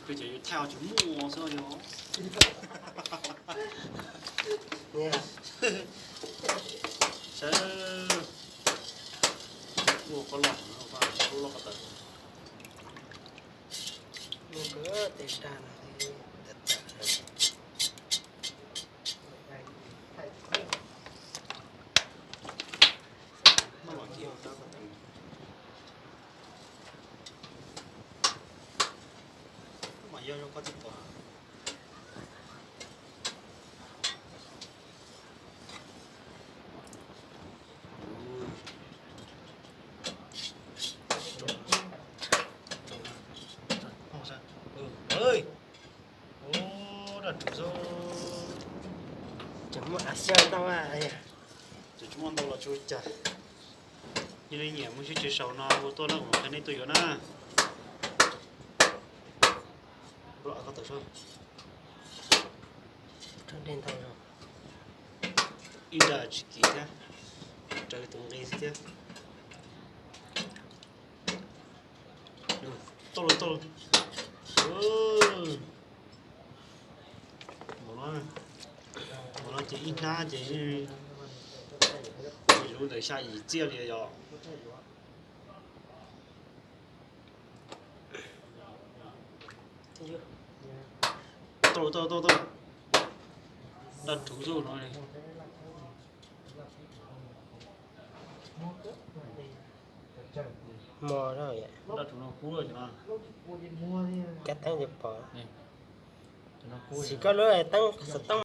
Peb cov yus thaij tsis muaj xwb yog. Saib, ua qhov loj, loj qhov tawm. Mas yog zoo koj tsis pom. Daj rhuv xwb. Tseem muaj a xyab ntau, tseem tsis muaj ntau los tsis ua cas. Yog nej nyiam muaj siab tsis sau no hu tuaj na, kuv mam qhia nej tuaj yuav na. Ib nra tsis kim thiab, raws tus nqi xwb thiab. Tau lawm, tau lawm. Mus no ces ib hnab ces lub ntawd xya yim txiaj li yog. Tau, tau, tau, tau. Daj rhuv xwb no. Daj rhuv no kub lawm no. Kab teeb ces pom. Xim koj lub teeb xov tooj.